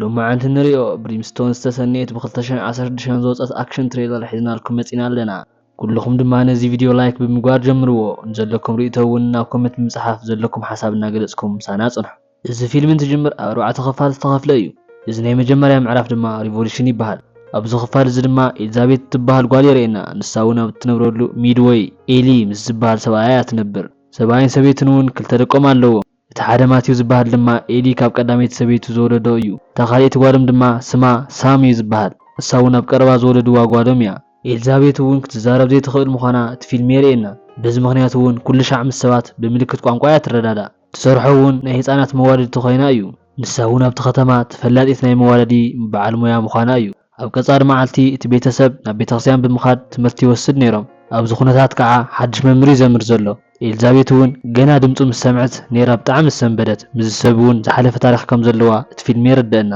ሎማዓንቲ ንሪኦ ብሪምስቶን ዝተሰነየት ብ2016 ዝወፀት ኣክሽን ትሬለር ሒዝናልኩም መፂና ኣለና። ኩልኹም ድማ ነዚ ቪድዮ ላይክ ብምግባር ጀምርዎ። ንዘለኩም ርእይቶ እውን ናብ ኮመንት ብምፅሓፍ ዘለኩም ሓሳብ እናገለፅኩም ምሳና ፅንሑ። እዚ ፊልም እንትጅምር ኣብ ኣርባዕተ ክፋል ዝተኸፍለ እዩ። እዚ ናይ መጀመርያ ምዕራፍ ድማ ሪቮሉሽን ይበሃል። ኣብዚ ክፋል እዚ ድማ ኤልዛቤት እትበሃል ጓል የርእየና። ንሳ እውን ኣብ እትነብረሉ ሚድወይ ኤሊ ምስ ዝበሃል ሰብኣያ እያ ትነብር። ሰብኣይን ሰበይትን እውን ክልተ ደቆም ኣለዎም። እቲ ሓደ ማቲው ዝበሃል ድማ ኤሊ ካብ ቀዳመይቲ ሰበይቱ ዝወለዶ እዩ። እታ ካልኣይቲ ጓሎም ድማ ስማ ሳም እዩ ዝበሃል። ንሳ እውን ኣብ ቀረባ ዝወለድዋ ጓሎም እያ። ኤልዛቤት እውን ክትዛረብ ዘይትኽእል ምዃና እቲ ፊልም የርእየና። በዚ ምኽንያት እውን ኩሉ ሻዕ ምስ ሰባት ብምልክት ቋንቋ እያ ትረዳዳእ። ትሰርሖ እውን ናይ ህፃናት መዋለድቲ ኮይና እዩ። ንሳ እውን ኣብቲ ከተማ ተፈላጢት ናይ መዋለዲ በዓል ሞያ ምዃና እዩ። ኣብ ቀፃሊ መዓልቲ እቲ ቤተሰብ ናብ ቤተክርስትያን ብምኻድ ትምህርቲ ይወስድ ነይሮም። ኣብዚ ኩነታት ከዓ ሓድሽ መምህር እዩ ዘምህር ዘሎ። ኤልዛቤት እውን ገና ድምፁ ምስ ሰምዐት ነይራ ብጣዕሚ ዝሰንበደት። ምስዚ ሰብ እውን ዝሓለፈ ታሪኽ ከም ዘለዋ እቲ ፊልም የረድአና።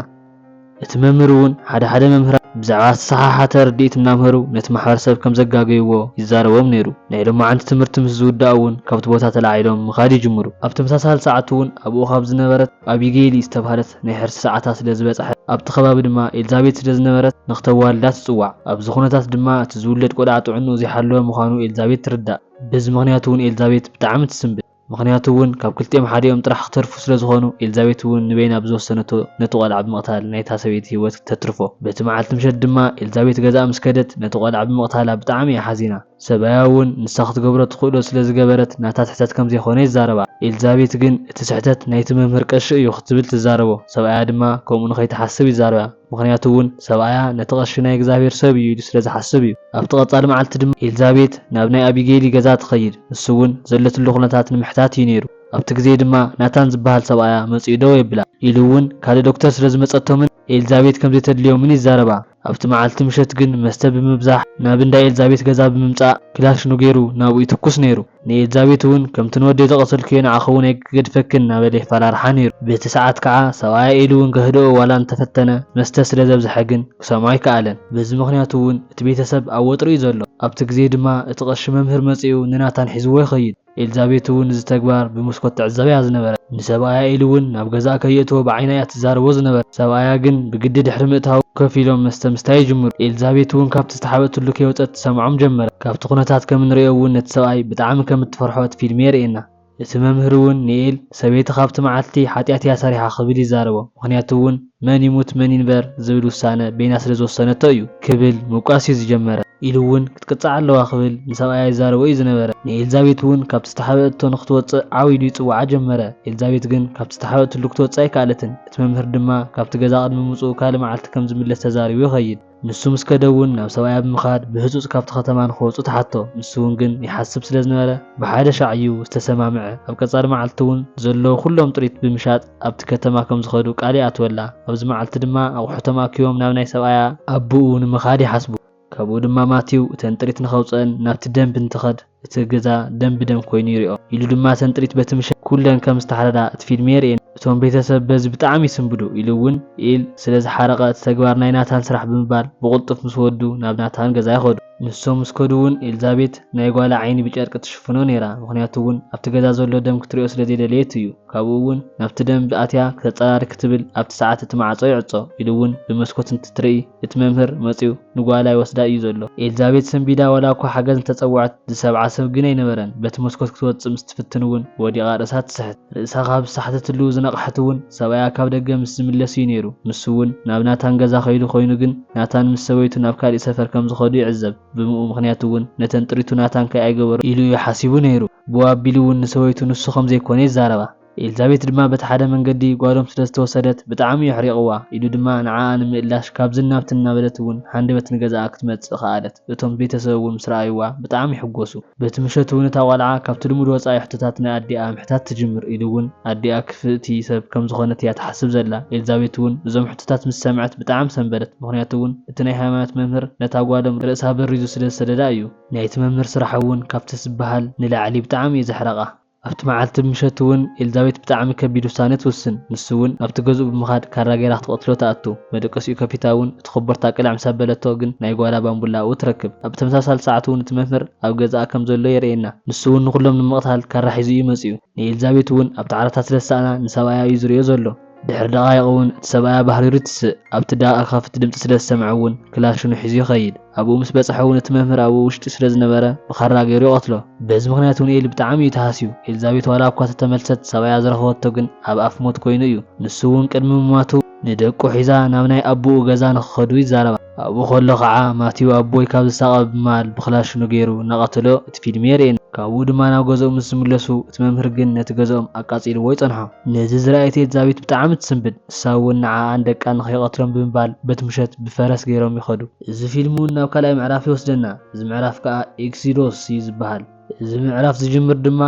እቲ መምህር እውን ሓደ ሓደ መምህራን ብዛዕባ ዝተሰሓሓተ ርድኢት እናምሀሩ ነቲ ማሕበረሰብ ከም ዘጋገይዎ ይዛረቦም ነይሩ። ናይ ሎማዓንቲ ትምህርቲ ምስ ዝውዳእ እውን ካብቲ ቦታ ተላዒሎም ምኻድ ይጅምሩ። ኣብ ተመሳሳሊ ሰዓት እውን ኣብኡ ካብ ዝነበረት ኣቢጌሊ ዝተባህለት ናይ ሕርሲ ሰዓታ ስለ ዝበፅሐ ኣብቲ ከባቢ ድማ ኤልዛቤት ስለ ዝነበረት ንክተዋልዳ ትፅዋዕ። ኣብዚ ኩነታት ድማ እቲ ዝውለድ ቆልዓ ጥዕንኡ ዘይሓለወ ምዃኑ ኤልዛቤት ትርዳእ። በዚ ምኽንያት እውን ኤልዛቤት ብጣዕሚ ትስንብድ። ምኽንያቱ እውን ካብ ክልቲኦም ሓዲኦም ጥራሕ ክተርፉ ስለ ዝኾኑ ኤልዛቤት እውን ንበይና ብዝወሰነቶ ነቲ ቆልዓ ብምቕታል ናይታ ሰበይቲ ህይወት ተትርፎ። በቲ መዓልቲ ምሸት ድማ ኤልዛቤት ገዛኣ ምስ ከደት ነቲ ቆልዓ ብምቕታላ ብጣዕሚ እያ ሓዚና። ሰብኣያ እውን ንሳ ክትገብሮ ትኽእሎ ስለ ዝገበረት ናታ ትሕተት ከም ዘይኮነ ይዛረባ። ኤልዛቤት ግን እቲ ስሕተት ናይቲ መምህር ቀሺ እዩ ክትብል ትዛረቦ። ሰብኣያ ድማ ከምኡ ንኸይትሓስብ ይዛረባ። ምኽንያቱ እውን ሰብኣያ ነቲ ቀሺ ናይ እግዚኣብሔር ሰብ እዩ ኢሉ ስለ ዝሓስብ እዩ። ኣብቲ ቀጻሊ መዓልቲ ድማ ኤልዛቤት ናብ ናይ ኣቢጌሊ ገዛ ትኸይድ። ንሱ እውን ዘለትሉ ኩነታት ንምሕታት እዩ ነይሩ። ኣብቲ ግዜ ድማ ናታን ዝበሃል ሰብኣያ መጺኡ ደው የብላ። ኢሉ እውን ካልእ ዶክተር ስለ ዝመጸቶምን ኤልዛቤት ከም ዘይተድልዮምን ይዛረባ። ኣብቲ መዓልቲ ምሸት ግን መስተ ብምብዛሕ ናብ እንዳ ኤልዛቤት ገዛ ብምምጻእ ክላሽኑ ገይሩ ናብኡ ይትኩስ ነይሩ። ንኤልዛቤት እውን ከምቲ ንወደይ ዝቐተልክዮ ንዓኺ እውን ኣይክገድፈክን እናበለ የፈራርሓ ነይሩ። በቲ ሰዓት ከዓ ሰብኣያ ኢሉ እውን ከህድኦ ዋላ እንተፈተነ መስተ ስለ ዘብዝሐ ግን ክሰምዖ ኣይከኣለን። በዚ ምኽንያት እውን እቲ ቤተሰብ ኣብ ወጥሪ እዩ ዘሎ። ኣብቲ ግዜ ድማ እቲ ቀሺ መምህር መጺኡ ንናታን ሒዝዎ ይኸይድ። ኤልዛቤት እውን እዚ ተግባር ብመስኮት ትዕዘብ እያ ዝነበረት። ንሰብኣያ ኢሉ እውን ናብ ገዛኣ ከየእትዎ ብዓይና እያ ትዛረቦ ዝነበረት። ሰብኣያ ግን ብግዲ ድሕሪ ምእታው ኮፍ ኢሎም መስተ ምስታይ ይጅምሩ። ኤልዛቤት እውን ካብቲ ዝተሓበእትሉ ከይወጸት ትሰምዖም ጀመረት። ካብቲ ኩነታት ከም እንርእዮ እውን ነቲ ሰብኣይ ብጣዕሚ ከም እትፈርሖ እቲ ፊልም የርእየና። እቲ መምህር እውን ንኤል ሰበይቲ ካብቲ መዓልቲ ሓጢኣት እያ ሰሪሓ ክብል ይዛረቦ። ምኽንያቱ እውን መን ይሙት መን ይንበር ዝብል ውሳነ በይና ስለ ዝወሰነቶ እዩ ክብል ምውቃስ እዩ ዝጀመረ። ኢሉ እውን ክትቅጻዕ ኣለዋ ክብል ንሰብኣያ ይዛረቦ እዩ ዝነበረ። ንኤልዛቤት እውን ካብቲ ዝተሓበአቶ ንክትወጽእ ዓው ኢሉ ይጽውዓ ጀመረ። ኤልዛቤት ግን ካብቲ ዝተሓበአትሉ ክትወጽእ ኣይከኣለትን። እቲ መምህር ድማ ካብቲ ገዛ ቅድሚ ምውጽኡ ካልእ መዓልቲ ከም ዝምለስ ተዛሪቡ ይኸይድ። ንሱ ምስ ከደ እውን ናብ ሰብኣያ ብምኻድ ብህጹጽ ካብቲ ከተማ ንክወጹ ተሓቶ። ንሱ እውን ግን ይሓስብ ስለ ዝነበረ ብሓደ ሻዕ እዩ ዝተሰማምዐ። ኣብ ቀጻሊ መዓልቲ እውን ዘለዉ ኩሎም ጥሪት ብምሻጥ ኣብቲ ከተማ ከም ዝኸዱ ቃል ይኣትወላ። ኣብዚ መዓልቲ ድማ ኣቑሑቶም ኣኪቦም ናብ ናይ ሰብኣያ ኣቦኡ ንምኻድ ይሓስቡ። ካብኡ ድማ ማቲው እተን ጥሪት ንኸውፀአን ናብቲ ደንብ እንትኸድ እቲ ገዛ ደም ብደም ኮይኑ ይሪኦ። ኢሉ ድማ እተን ጥሪት በቲ ምሸት ኩለን ከም ዝተሓረዳ እቲ ፊልም የርእየን። እቶም ቤተሰብ በዚ ብጣዕሚ ይስንብዱ። ኢሉ እውን ኢል ስለ ዝሓረቐ እቲ ተግባር ናይ ናታን ስራሕ ብምባል ብቕልጡፍ ምስ ወዱ ናብ ናታን ገዛ ይኸዱ። ንሶም ምስ ከዱ እውን ኤልዛቤት ናይ ጓላ ዓይኒ ብጨርቂ ትሽፍኖ ነይራ። ምኽንያቱ እውን ኣብቲ ገዛ ዘሎ ደም ክትሪኦ ስለ ዘይደለየት እዩ። ካብኡ እውን ናብቲ ደንብ ኣትያ ክተጸራሪ ክትብል ኣብቲ ሰዓት እቲ ማዕጾ ይዕጾ። ኢሉ እውን ብመስኮት እንትትርኢ እቲ መምህር መጺኡ ንጓላ ይወስዳ እዩ ዘሎ። ኤልዛቤት ሰንቢዳ ዋላ እኳ ሓገዝ እንተጸውዐት ዝሰብዓ ሰብ ግን ኣይነበረን። በቲ መስኮት ክትወጽእ ምስ ትፍትን እውን ወዲቓ ርእሳ ትስሕት። ርእሳ ካብ ዝሰሓተትሉ ዝነቕሐት እውን ሰብኣያ ካብ ደገ ምስ ዝምለስ እዩ ነይሩ። ንሱ እውን ናብ ናታን ገዛ ከይዱ ኮይኑ ግን ናታን ምስ ሰበይቱ ናብ ካሊእ ሰፈር ከም ዝኸዱ ይዕዘብ። ብምኡ ምኽንያት እውን ነተን ጥሪቱ ናታን ከይኣይገበሩ ኢሉ እዩ ሓሲቡ ነይሩ። ብኡ ኣቢሉ እውን ንሰበይቱ ንሱ ከም ዘይኮነ ይዛረባ። ኤልዛቤት ድማ በቲ ሓደ መንገዲ ጓሎም ስለ ዝተወሰደት ብጣዕሚ እዩ ኣሕሪቕዋ። ኢዱ ድማ ንዓኣ ንምእላሽ ካብዝን ናብትን እናበለት እውን ሃንደበት ንገዛኣ ክትመጽእ ከኣለት። እቶም ቤተሰብ እውን ምስ ረኣይዋ ብጣዕሚ ይሕጎሱ። በቲ ምሸት እውን እታ ቋልዓ ካብቲ ልሙድ ወጻኢ ሕቶታት ናይ ኣዲኣ ምሕታት ትጅምር። ኢሉ እውን ኣዲኣ ክፍእቲ ሰብ ከም ዝኾነት እያ ትሓስብ ዘላ። ኤልዛቤት እውን እዞም ሕቶታት ምስ ሰምዐት ብጣዕሚ ሰንበደት። ምኽንያቱ እውን እቲ ናይ ሃይማኖት መምህር ነታ ጓሎም ርእሳ በሪዙ ስለ ዝሰደዳ እዩ። ናይቲ መምህር ስራሕ እውን ካብቲ ዝበሃል ንላዕሊ ብጣዕሚ እዩ ዘሕረቓ። ኣብቲ መዓልቲ ምሸት እውን ኤልዛቤት ብጣዕሚ ከቢድ ውሳነ ትውስን። ንሱ እውን ኣብቲ ገዝኡ ብምኻድ ካራ ገይራ ክትቐትሎ ትኣቱ። መደቀሲኡ ከፊታ እውን እቲ ኮቦርታ ቅልዕ ምስ ኣበለቶ ግን ናይ ጓላ ባምቡላ ኣብኡ ትረክብ። ኣብ ተመሳሳሊ ሰዓት እውን እቲ መምህር ኣብ ገዛኣ ከም ዘሎ የርእየና። ንሱ እውን ንኹሎም ንምቕታል ካራ ሒዙ እዩ መጺኡ። ንኤልዛቤት እውን ኣብቲ ዓራታት ስለ ዝሰኣና ንሰብኣያ እዩ ዝርእዮ ዘሎ። ድሕሪ ደቓይቕ እውን እቲ ሰብኣያ ባህሪሩ ትስእ። ኣብቲ ደኣ ከፍት ድምጺ ስለ ዝሰምዐ እውን ክላሽኑ ሒዙ ይኸይድ። ኣብኡ ምስ በጽሐ እውን እቲ መምህር ኣብኡ ውሽጢ ስለ ዝነበረ ብኻራ ገይሩ ይቐትሎ። በዚ ምኽንያት እውን ኤሊ ብጣዕሚ እዩ ተሃስዩ። ኤልዛቤት ዋላ እኳ ተተመልሰት፣ ሰብኣያ ዝረኸበቶ ግን ኣብ ኣፍ ሞት ኮይኑ እዩ። ንሱ እውን ቅድሚ ምማቱ ንደቁ ሒዛ ናብ ናይ ኣቦኡ ገዛ ንኽኸዱ ይዛረባ። ኣብኡ ከሎ ኸዓ ማቲው ኣቦይ ካብ ዝሳቐ ብማል ብክላሽኑ ገይሩ እናቐተሎ እቲ ፊልም የርእየና። ካብኡ ድማ ናብ ገዝኦም ምስ ዝምለሱ እቲ መምህር ግን ነቲ ገዝኦም ኣቃጺልዎ ይጸንሖ። ነዚ ዝረኣየት ኤልዛቤት ብጣዕሚ ትስንብድ። እሳ እውን ንዓኣን ደቃን ንኸይቐትሎም ብምባል በቲ ምሸት ብፈረስ ገይሮም ይኸዱ። እዚ ፊልም እውን ናብ ካልኣይ ምዕራፍ ይወስደና። እዚ ምዕራፍ ከኣ ኤክሲዶስ እዩ ዝበሃል። እዚ ምዕራፍ ዝጅምር ድማ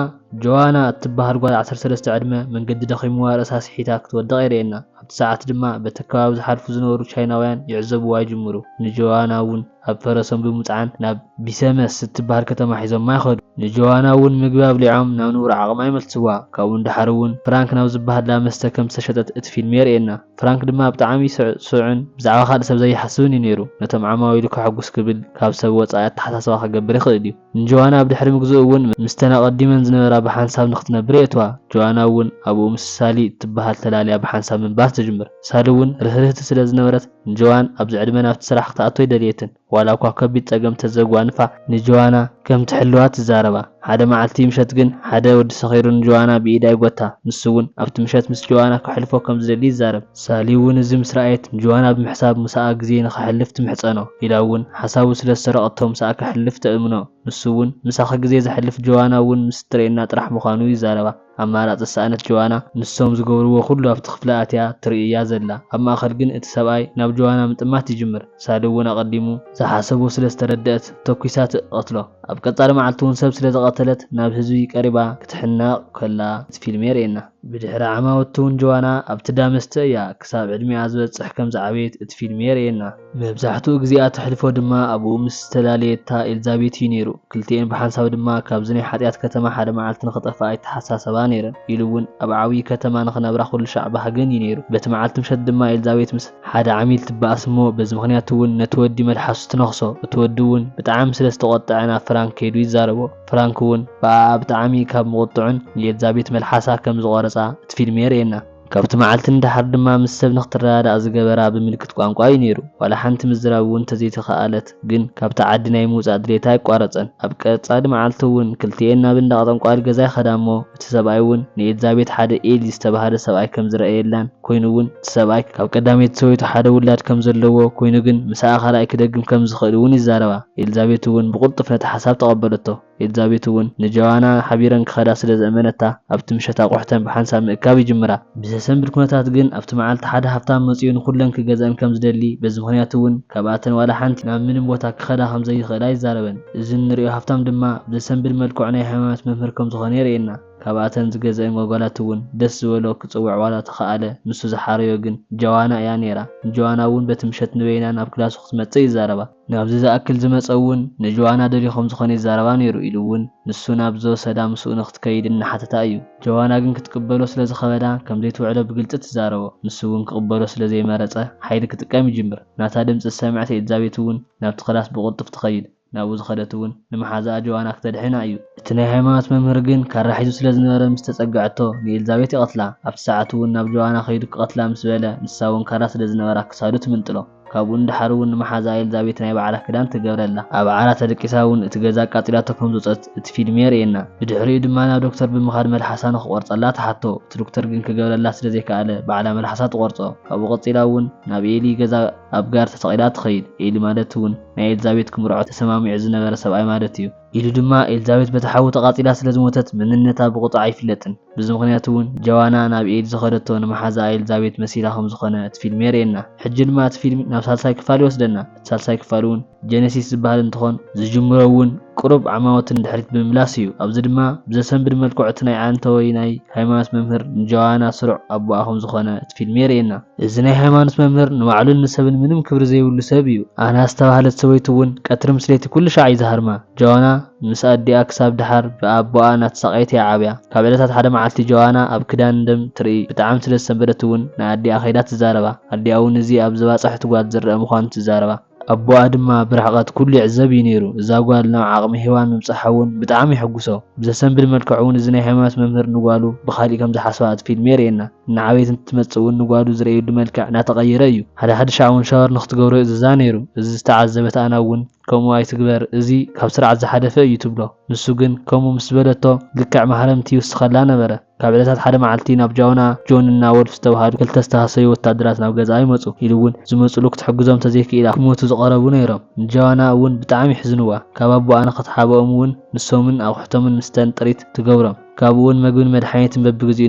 ጆዋና እትበሃል ጓል ዓሰርተ ሰለስተ ዕድመ መንገዲ ደኺምዋ ርእሳ ስሒታ ክትወድቕ የርእየና። ኣብቲ ሰዓት ድማ በቲ ከባቢ ዝሓልፉ ዝነበሩ ቻይናውያን ይዕዘብዋ ይጅምሩ። ንጆዋና እውን ኣብ ፈረሶም ብምጽዓን ናብ ቢሰመስ እትበሃል ከተማ ሒዞማ ይኸዱ። ንጆዋና እውን ምግቢ ኣብሊዖም ናብ ንቡር ዓቕማ ይመልስዋ። ካብኡ ንደሓር እውን ፍራንክ ናብ ዝበሃል ዳ መስተ ከም ዝተሸጠት እቲ ፊልም የርእየና። ፍራንክ ድማ ብጣዕሚ ስዕ-፣ ስዑን ብዛዕባ ካልእ ሰብ ዘይሓስብን እዩ ነይሩ። ነቶም ዓማዊሉ ከሐጉስ ክብል ካብ ሰብ ወጻኢ ኣተሓሳስባ ክገብር ይኽእል እዩ። ንጆዋና ኣብ ድሕሪ ምግዝኡ እውን ምስተን ኣቐዲመን ዝነበራ ብሓንሳብ ንኽትነብር የእትዋ። ጆዋና እውን ኣብኡ ምስ ሳሊ እትበሃል ተላልያ ብሓንሳብ ምንባር ትጅምር። ሳሊ እውን ርህርህቲ ስለ ዝነበረት ንጆዋን ኣብዚ ዕድመ ናብቲ ስራሕ ክትኣቶ ኣይደልየትን። ዋላ እኳ ከቢድ ጸገም ተዘጓንፋ ንጆዋና ከም ትሕልዋ ትዛረባ። ሓደ መዓልቲ ምሸት ግን ሓደ ወዲ ሰኺሩ ንጆዋና ብኢዳ ይጎታ። ንሱ እውን ኣብቲ ምሸት ምስ ጆዋና ከሕልፎ ከም ዝደሊ ይዛረብ። ሳሊ እውን እዚ ምስ ረኣየት ንጆዋና ብምሕሳብ ምሳኣ ግዜ ንኸሕልፍ ትምሕጸኖ። ኢላ እውን ሓሳቡ ስለ ዝሰረቐቶ ምሳኣ ከሕልፍ ተእምኖ። ንሱ እውን ምሳኺ ግዜ ዘሕልፍ ጆዋና እውን ምስ ትርእየና ጥራሕ ምዃኑ ይዛረባ። ኣማራጺ ዝሰኣነት ጆዋና ንሶም ዝገብርዎ ኩሉ ኣብቲ ክፍሊ ኣትያ ትርኢ እያ ዘላ። ኣብ ማእከል ግን እቲ ሰብኣይ ናብ ጆዋና ምጥማት ይጅምር። ሳሊ እውን ኣቐዲሙ ዝሓሰቦ ስለ ዝተረደአት ተኲሳ ትቐትሎ። ኣብ ቀጻሊ መዓልቲ እውን ሰብ ስለ ዝቐተለት ናብ ህዝቢ ቀሪባ ክትሕነቕ ከላ እቲ ፊልም የርእየና። ብድሕሪ ዓማውቲ እውን ጆዋና ኣብቲ ዳ መስተ እያ ክሳብ ዕድሚኣ ዝበጽሕ ከም ዝዓበየት እቲ ፊልም የርእየና። መብዛሕትኡ ግዜኣ ተሕልፎ ድማ ኣብኡ ምስ ዝተላለየታ ኤልዛቤት እዩ ነይሩ። ክልቲኤን ብሓንሳብ ድማ ካብዚ ናይ ሓጢኣት ከተማ ሓደ መዓልቲ ንኽጠፍኣ ይተሓሳሰባ ነይረን። ኢሉ እውን ኣብ ዓብዪ ከተማ ንኽነብራ ኩሉ ሻዕ ባህገን እዩ ነይሩ። በቲ መዓልቲ ምሸት ድማ ኤልዛቤት ምስ ሓደ ዓሚል ትበኣስ እሞ በዚ ምኽንያት እውን ነቲ ወዲ መልሓሱ ትነኽሶ። እቲ ወዲ እውን ብጣዕሚ ስለ ዝተቖጥዐ ናብ ፍራንክ ከይዱ ይዛረቦ። ፍራንክ እውን ብኣኣ ብጣዕሚ ካብ ምቑጥዑን ንኤልዛቤት መልሓሳ ከም ዝቖረጻ እቲ ፊልም የርእየና። ካብቲ መዓልቲ ንደሓር ድማ ምስ ሰብ ንኽትረዳዳእ ዝገበራ ብምልክት ቋንቋ እዩ ነይሩ። ዋላ ሓንቲ ምዝራብ እውን እንተዘይተኸኣለት ግን ካብቲ ዓዲ ናይ ምውጻእ ድሌታ ኣይቋረጸን። ኣብ ቀጻሊ መዓልቲ እውን ክልቲኤን ናብ እንዳ ጠንቋሊ ገዛ ይኸዳ እሞ እቲ ሰብኣይ እውን ንኤልዛቤት ሓደ ኤሊ ዝተባህለ ሰብኣይ ከም ዝረኣየላን ኮይኑ እውን እቲ ሰብኣይ ካብ ቀዳመይቲ ሰበይቱ ሓደ ውላድ ከም ዘለዎ ኮይኑ ግን ምስኣ ካልኣይ ክደግም ከም ዝኽእል እውን ይዛረባ። ኤልዛቤት እውን ብቕልጡፍ ነቲ ሓሳብ ተቐበለቶ። ኤልዛቤት እውን ንጆዋና ሓቢረን ክኸዳ ስለ ዘእመነታ ኣብቲ ምሸት ኣቑሑተን ብሓንሳብ ምእካብ ይጅምራ። ብዘሰንብድ ኩነታት ግን ኣብቲ መዓልቲ ሓደ ሃፍታም መጺኡ ንኹለን ክገዝአን ከም ዝደሊ፣ በዚ ምኽንያት እውን ካብኣተን ዋላ ሓንቲ ናብ ምንም ቦታ ክኸዳ ከም ዘይኽእላ ይዛረበን። እዚ እንርእዮ ሃፍታም ድማ ብዘሰንብድ መልክዑ ናይ ሃይማኖት መምህር ከም ዝኾነ የርእየና። ካብኣተን ዝገዝአን ጓጓላት እውን ደስ ዝበሎ ክጽውዕ ዋላ ተኸኣለ፣ ንሱ ዝሓረዮ ግን ጆዋና እያ ነይራ። ንጆዋና እውን በቲ ምሸት ንበይና ናብ ክላሱ ክትመጽእ ይዛረባ። ናብዚ ዝኣክል ዝመጸ እውን ንጆዋና ደልዩ ከም ዝኾነ ይዛረባ ነይሩ ኢሉ እውን ንሱ ናብ ዝወሰዳ ምስኡ ንክትከይድ እናሓተታ እዩ። ጆዋና ግን ክትቅበሎ ስለ ዝኸበዳ ከም ዘይትውዕሎ ብግልጺ ትዛረቦ። ንሱ እውን ክቕበሎ ስለ ዘይመረጸ ሓይሊ ክጥቀም ይጅምር። ናታ ድምጺ ዝሰምዐት ኤልዛቤት እውን ናብቲ ክላስ ብቕልጡፍ ትኸይድ። ናብኡ ዝኸደት እውን ንመሓዛኣ ጆዋና ክተድሕና እዩ። እቲ ናይ ሃይማኖት መምህር ግን ካራ ሒዙ ስለ ዝነበረ ምስ ተጸግዐቶ ንኤልዛቤት ይቐትላ። ኣብቲ ሰዓት እውን ናብ ጆዋና ከይዱ ክቐትላ ምስ በለ ንሳ እውን ካራ ስለ ዝነበራ ክሳዱ ትምንጥሎ። ካብኡ ንደሓር እውን ንመሓዛኣ ኤልዛቤት ናይ ባዕላ ክዳን ትገብረላ። ኣብ ዓራት ኣደቂሳ እውን እቲ ገዛ ኣቃጺላቶ ከም ዝወጸት እቲ ፊልም የርእየና። ብድሕሪኡ ድማ ናብ ዶክተር ብምኻድ መልሓሳ ንኽቆርጸላ ትሓቶ። እቲ ዶክተር ግን ክገብረላ ስለ ዘይከኣለ ባዕላ መልሓሳ ትቆርጾ። ካብኡ ቀጺላ እውን ናብ ኤሊ ገዛ ኣብ ጋሪ ተሰቒላ ትኸይድ። ኤሊ ማለት እውን ናይ ኤልዛቤት ክምርዖ ተሰማሚዑ ዝነበረ ሰብኣይ ማለት እዩ። ኢሉ ድማ ኤልዛቤት በቲ ሓዊ ተቓጺላ ስለ ዝሞተት መንነታ ብቕጡዕ ኣይፍለጥን። በዚ ምኽንያት እውን ጆዋና ናብ ኤሊ ዝኸደቶ ንመሓዛኣ ኤልዛቤት መሲላ ከም ዝኾነ እቲ ፊልም የርእየና። ሕጂ ድማ እቲ ፊልም ናብ ሳልሳይ ክፋል ይወስደና። እቲ ሳልሳይ ክፋል እውን ጀነሲስ ዝበሃል እንትኾን ዝጅምሮ እውን ቁሩብ ዓማውቲ ንድሕሪት ብምምላስ እዩ። ኣብዚ ድማ ብዘሰንብድ መልክዑ እቲ ናይ ዓንተወይ ናይ ሃይማኖት መምህር ንጆዋና ስሩዕ ኣቦኣ ከም ዝኾነ እቲ ፊልም የርእየና። እዚ ናይ ሃይማኖት መምህር ንባዕሉን ንሰብን ምንም ክብሪ ዘይብሉ ሰብ እዩ። ኣና ዝተባህለት ሰበይቱ እውን ቀትሪ ምስ ለይቲ ኩሉ ሻዕ እዩ ዝሃርማ። ጆዋና ምስ ኣዲኣ ክሳብ ደሓር ብኣቦኣ እናተሳቐየት እያ ዓብያ። ካብ ዕለታት ሓደ መዓልቲ ጆዋና ኣብ ክዳን ደም ትርኢ። ብጣዕሚ ስለ ዝሰንበደት እውን ንኣዲኣ ከይዳ ትዛረባ። ኣዲኣ እውን እዚ ኣብ ዝባጽሐት ጓል ዝረአ ምዃኑ ትዛረባ። ኣቦኣ ድማ ብርሕቐት ኩሉ ይዕዘብ እዩ ነይሩ። እዛ ጓል ናብ ዓቕሚ ሄዋን ምብጻሓ እውን ብጣዕሚ የሐጉሶ። ብዘሰንብድ መልክዑ እውን እዚ ናይ ሃይማኖት መምህር ንጓሉ ብኻሊእ ከም ዝሓስባ እቲ ፊልም የርእየና። እናዓበየት እንትመጽእ እውን ንጓሉ ዝርእየሉ መልክዕ እናተቐየረ እዩ። ሓደ ሓደ ሻዕ እውን ሻወር ንክትገብሮ ይእዝዛ ነይሩ። እዚ ዝተዓዘበት ኣና እውን ከምኡ ኣይትግበር፣ እዚ ካብ ስርዓት ዝሓደፈ እዩ ትብሎ። ንሱ ግን ከምኡ ምስ በለቶ ልክዕ ማህረምቲ ይውስኸላ ነበረ። ካብ ዕለታት ሓደ መዓልቲ ናብ ጃውና ጆን እና ወልፍ ዝተባሃሉ ክልተ ዝተሃሰዩ ወታደራት ናብ ገዛኣ ይመጹ። ኢሉ እውን ዝመጹሉ ክትሕግዞም ተዘይክኢላ ክሞቱ ዝቐረቡ ነይሮም። ንጃዋና እውን ብጣዕሚ ይሕዝንዋ። ካብ ኣቦኣ ንኽትሓብኦም እውን ንሶምን ኣቑሕቶምን ምስተን ጥሪት ትገብሮም። ካብኡ እውን መግብን መድሓኒትን በብግዚኡ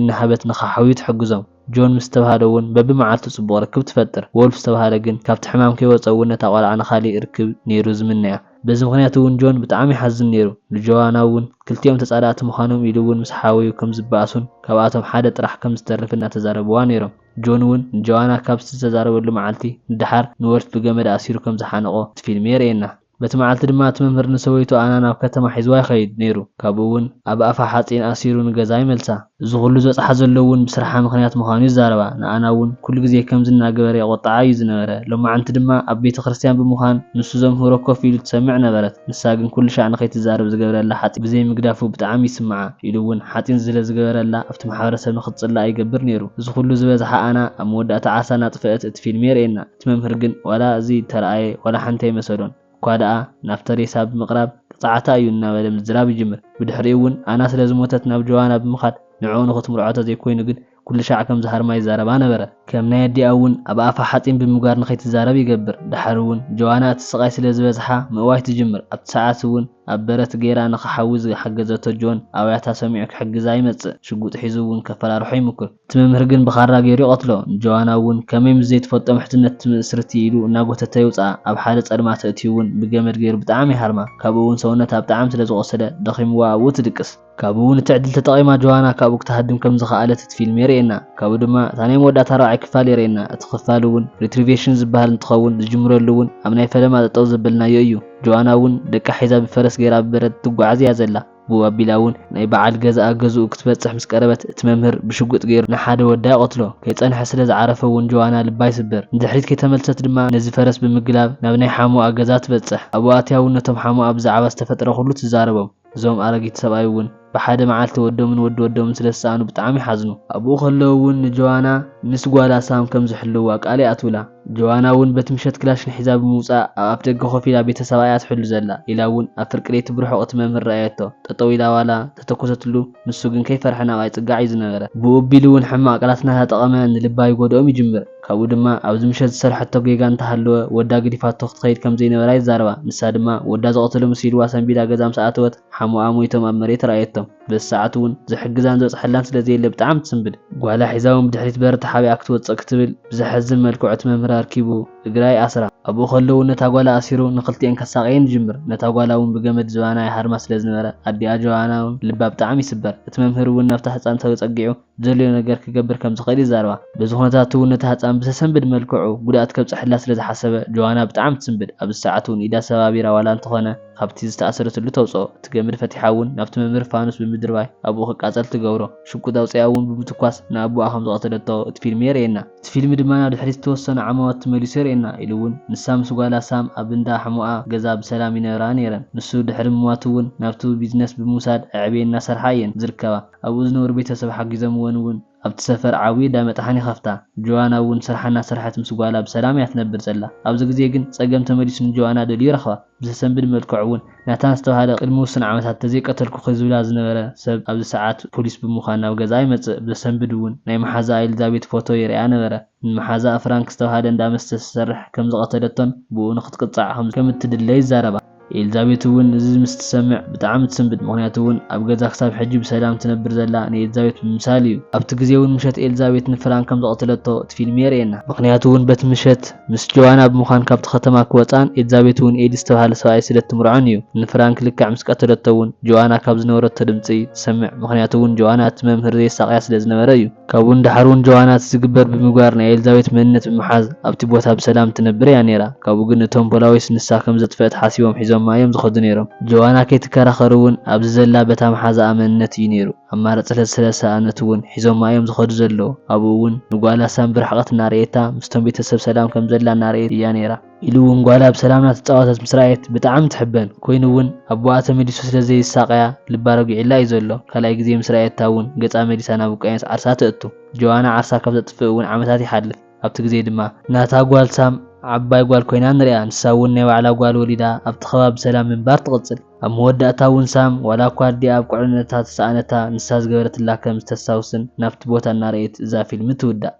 እናሃበት ንኽሓውዩ ትሕግዞም። ጆን ምስ ተባሃለ እውን በብመዓልቱ ጽቡቕ ርክብ ትፈጥር። ወልፍ ዝተባሃለ ግን ካብቲ ሕማም ከይወጸ እውን ነታ ቆልዓ ንኻሊእ ርክብ ነይሩ ዝምነያ። በዚ ምኽንያት እውን ጆን ብጣዕሚ ይሓዝን ነይሩ። ንጆዋና እውን ክልቲኦም ተጻላእቲ ምዃኖም ኢሉ እውን ምስ ሓወዩ ከም ዝበኣሱን ካብኣቶም ሓደ ጥራሕ ከም ዝተርፍ እናተዛረብዋ ነይሮም። ጆን እውን ንጆዋና ካብ ዝተዛረበሉ መዓልቲ ንደሓር ንወልፍ ብገመድ ኣሲሩ ከም ዝሓነቖ እቲ ፊልም የርእየና። በቲ መዓልቲ ድማ እቲ መምህር ንሰበይቱ ኣና ናብ ከተማ ሒዝዋ ይኸይድ ነይሩ። ካብኡ እውን ኣብ ኣፋ ሓጺን ኣሲሩ ንገዛ ይመልሳ። እዚ ኩሉ ዝበጽሓ ዘሎ እውን ብስርሓ ምኽንያት ምዃኑ ይዛረባ። ንኣና እውን ኩሉ ግዜ ከምዚ እናገበረ የቖጥዓ እዩ ዝነበረ። ሎማዓንቲ ድማ ኣብ ቤተ ክርስቲያን ብምዃን ንሱ ዘምህሮ ኮፍ ኢሉ ትሰምዕ ነበረት። ንሳ ግን ኩሉ ሻዕ ንኸይትዛረብ ዝገብረላ ሓጺን ብዘይምግዳፉ ብጣዕሚ ይስምዓ ኢሉ እውን ሓጺን ስለ ዝገበረላ ኣብቲ ማሕበረሰብ ንኽትጽላእ ይገብር ነይሩ። እዚ ኩሉ ዝበዝሓ ኣና ኣብ መወዳእታ ዓሳ እናጥፈአት እቲ ፊልም የርእየና። እቲ መምህር ግን ዋላ እዚ ተረኣየ ዋላ ሓንቲ ኣይመሰሎን። እኳ ደኣ ናብቲ ሬሳ ብምቕራብ ቅጽዓታ እዩ እናበለ ምዝራብ ይጅምር። ብድሕሪኡ እውን ኣና ስለ ዝሞተት ናብ ጆዋና ብምኻድ ንዕኡ ንኽትምርዖ ተዘይኮይኑ ግን ኩሉ ሻዕ ከም ዝሃርማ ይዛረባ ነበረ። ከም ናይ ኣዲኣ እውን ኣብ ኣፋ ሓጺን ብምግባር ንኸይትዛረብ ይገብር። ድሓር እውን ጆዋና እቲ ስቓይ ስለ ዝበዝሓ ምእዋይ ትጅምር። ኣብቲ ሰዓት እውን ኣብ በረት ገይራ ንኽሓዊ ዝሓገዘቶ ጆን ኣብያታ ሰሚዑ ክሕግዛ ይመጽእ። ሽጉጥ ሒዙ እውን ከፈራርሖ ይምኩር። እቲ መምህር ግን ብኻራ ገይሩ ይቐትሎ። ንጆዋና እውን ከመይ ምስ ዘይትፈልጦ ምሕትነት ትምስርቲ ኢሉ እናጎተተ ይውጽኣ። ኣብ ሓደ ጸልማት ተእትዩ እውን ብገመድ ገይሩ ብጣዕሚ ይሃርማ። ካብኡ እውን ሰውነታ ብጣዕሚ ስለ ዝቖሰለ ደኺምዋ ኣብኡ ትድቅስ። ካብኡ እውን እቲ ዕድል ተጠቒማ ጆዋና ካብኡ ክትሃድም ከም ዝኸኣለት እቲ ፊልም የርእየና። ካብኡ ድማ እታ ናይ መወዳእታ ራብዓይ ክፋል የርእየና። እቲ ክፋል እውን ሪትሪቬሽን ዝበሃል እንትኸውን ዝጅምረሉ እውን ኣብ ናይ ፈለማ ጠጠው ዘበልናዮ እዩ። ጆዋና እውን ደቃ ሒዛ ብፈረስ ገይራ ብበረት ትጓዓዝ እያ ዘላ። ብኡ ኣቢላ እውን ናይ በዓል ገዛኣ ገዝኡ ክትበጽሕ ምስ ቀረበት እቲ መምህር ብሽጉጥ ገይሩ ንሓደ ወዳ ይቐትሎ። ከይጸንሐ ስለ ዝዓረፈ እውን ጆዋና ልባ ይስበር። ንድሕሪት ከይተመልሰት ድማ ነዚ ፈረስ ብምግላብ ናብ ናይ ሓሙኣ ገዛ ትበጽሕ። ኣብኡ ኣትያ እውን ነቶም ሓሙኣ ብዛዕባ ዝተፈጥረ ኩሉ ትዛረቦም። እዞም ኣረጊት ሰብኣይ እውን ብሓደ መዓልቲ ወዶምን ወዲ ወዶምን ስለ ዝሰኣኑ ብጣዕሚ ይሓዝኑ። ኣብኡ ከለዉ እውን ንጆዋና ምስ ጓላ ሳም ከም ዝሕልዋ ቃል ይኣትውላ። ጆዋና እውን በቲ ምሸት ክላሽን ሒዛ ብምውጻእ ኣብ ኣፍደገ ኮፍ ኢላ ቤተሰባ እያ ትሕሉ ዘላ ኢላ እውን ኣብ ፍርቂ ለይቲ ብርሑቕ እቲ መምህር ረኣየቶ። ጠጠው ኢላ ዋላ ተተኮሰትሉ ንሱ ግን ከይፈርሐ ናብኣ ይጽጋዕ እዩ ዝነበረ። ብኡ ኣቢሉ እውን ሕማቕ ቃላት እናተጠቐመ ንልባ ይጎድኦም ይጅምር። ካብኡ ድማ ኣብዚ ምሸት ዝሰርሐቶ ጌጋ እንተሃለወ ወዳ ገዲፋቶ ክትኸይድ ከም ዘይነበራ ይዛረባ። ንሳ ድማ ወዳ ዝቐተሎ መሲልዋ ሰንቢዳ ገዛ ምስ ኣተወት ሓሙኣ ሞይቶም ኣብ መሬት ረኣየቶም። በዚ ሰዓት እውን ዝሕግዛን ዝበጽሐላን ስለ ዘየለ ብጣዕሚ ትስንብድ። ጓላ ሒዛ እውን ብድሕሪት በር ተሓቢኣ ክትወጽእ ክትብል ብዘሕዝን መልክዑ እቲ መምህር ኣርኪቡ እግራ ይኣስራ። ኣብኡ ከለዉ ነታ ጓላ ኣሲሩ ንኽልቲኤን ከሳቕየን ይጅምር። ነታ ጓላ እውን ብገመድ ዝባና ይሃርማ ስለ ዝነበረ ኣዲኣ ጆዋና እውን ልባ ብጣዕሚ ይስበር። እቲ መምህር እውን ናብታ ህጻን ተጸጊዑ ዘድልዮ ነገር ክገብር ከም ዝኽእል ይዛረባ። በዚ ኩነታት እውን ነታ ህጻን ብዘሰንብድ መልክዑ ጉድኣት ከብጽሐላ ስለ ዝሓሰበ ጆዋና ብጣዕሚ ትስንብድ። ኣብዚ ሰዓት እውን ኢዳ ሰባቢራ ዋላ እንተኾነ ካብቲ ዝተኣሰረትሉ ተውጽኦ። እቲ ገመድ ፈቲሓ እውን ናብቲ መምህር ፋኑስ ብምድርባይ ኣብኡ ክቃጸል ትገብሮ። ሽጉጥ ኣውጺኣ እውን ብምትኳስ ንኣቦኣ ከም ዝቐተለቶ እቲ ፊልም የርእየና። እቲ ፊልም ድማ ናብ ድሕሪት ዝተወሰኑ ዓማውቲ መሊሱ የርእየና ኢሉ እውን ንሳ ምስ ጓላ ሳም ኣብ እንዳ ሕሙኣ ገዛ ብሰላም ይነብራ ነይረን። ንሱ ድሕሪ ምሟቱ እውን ናብቲ ቢዝነስ ብምውሳድ ኣዕብየን እናሰርሓ እየን ዝርከባ። ኣብኡ ዝነብሩ ቤተሰብ ሓጊዞምወን እውን ኣብቲ ሰፈር ዓብዪ እንዳ መጥሓኒ ከፍታ። ጆዋና እውን ስርሓ እናሰርሐት ምስ ጓላ ብሰላም እያ ትነብር ዘላ። ኣብዚ ግዜ ግን ጸገም ተመሊሱ ንጆዋና ደልዩ ረኽባ። ብዘሰንብድ መልክዑ እውን ናታን ዝተባህለ ቅድሚ ውሱን ዓመታት ተዘይቀተልኩኺ ዝብላ ዝነበረ ሰብ ኣብዚ ሰዓት ፖሊስ ብምዃን ናብ ገዛኣ ይመጽእ። ብዘሰንብድ እውን ናይ መሓዛኣ ኤልዛቤት ፎቶ የርእያ ነበረ። ንመሓዛኣ ፍራንክ ዝተባህለ እንዳ መስተ ዝሰርሕ ከም ዝቐተለቶን ብኡ ንኽትቅጻዕ ከም ከም እትድለ ይዛረባ። ኤልዛቤት እውን እዚ ምስ ትሰምዕ ብጣዕሚ ትስንብድ፣ ምኽንያቱ እውን ኣብ ገዛ ክሳብ ሕጂ ብሰላም ትነብር ዘላ ንኤልዛቤት ብምምሳል እዩ። ኣብቲ ግዜ እውን ምሸት ኤልዛቤት ንፍራንክ ከም ዝቐተለቶ እቲ ፊልም የርእየና። ምኽንያቱ እውን በቲ ምሸት ምስ ጆዋና ብምዃን ካብቲ ከተማ ክወጻን ኤልዛቤት እውን ኤዲ ዝተባህለ ሰብኣይ ስለ እትምርዖን እዩ። ንፍራንክ ልክዕ ምስ ቀተለቶ እውን ጆዋና ካብ ዝነበረቶ ድምጺ ትሰምዕ፣ ምኽንያቱ እውን ጆዋና እቲ መምህር ዘየሳቕያ ስለ ዝነበረ እዩ። ካብኡ ንደሓር እውን ጆዋና እቲ ዝግበር ብምግባር ናይ ኤልዛቤት መንነት ብምሓዝ ኣብቲ ቦታ ብሰላም ትነብር እያ ነይራ። ካብኡ ግን እቶም ፖላዊስ ንሳ ከም ዘጥፈአት ሓሲቦም ሒዞማ እዮም ዝኸዱ ነይሮም። ጆዋና ከይትከራኸር እውን ኣብዚ ዘላ በታ መሓዛኣ መንነት እዩ ነይሩ። ኣማራጺ ስለ ስለሰኣነት እውን ሒዞማ እዮም ዝኸዱ ዘለዉ። ኣብኡ እውን ንጓላ ሳም ብርሕቐት እናርኤታ ምስቶም ቤተሰብ ሰላም ከም ዘላ እናርኤት እያ ነይራ። ኢሉ እውን ጓላ ብሰላም እናተጻወተት ምስ ረኣየት ብጣዕሚ ትሕበን። ኮይኑ እውን ኣቦኣ ተመሊሱ ስለ ዘይሳቐያ ልባ ረጒዕላ እዩ ዘሎ። ካልኣይ ግዜ ምስ ረኣየታ እውን ገጻ መሊሳ ናብ ውቃዮስ ዓርሳ ተእቱ። ጆዋና ዓርሳ ካብ ዘጥፍእ እውን ዓመታት ይሓልፍ። ኣብቲ ግዜ ድማ ናታ ጓል ሳም ዓባይ ጓል ኮይና ንሪኣ። ንሳ እውን ናይ ባዕላ ጓል ወሊዳ ኣብቲ ከባቢ ሰላም ምንባር ትቕጽል። ኣብ መወዳእታ እውን ሳም ዋላ እኳ ኣዲኣ ኣብ ቁዕርነታ ተሰኣነታ፣ ንሳ ዝገበረትላ ከም ዝተስታውስን ናብቲ ቦታ እናረኣየት እዛ ፊልም ትውዳእ።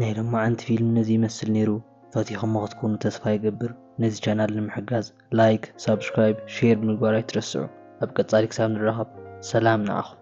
ናይ ሎማዓንቲ ፊልም ነዚ ይመስል ነይሩ። ፈቲኹሞ ክትኮኑ ተስፋ ይገብር። ነዚ ቻናል ንምሕጋዝ ላይክ፣ ሳብስክራይብ፣ ሼር ብምግባር ኣይትረስዑ። ኣብ ቀጻሊ ክሳብ ንራኸብ ሰላም ንዓኹም።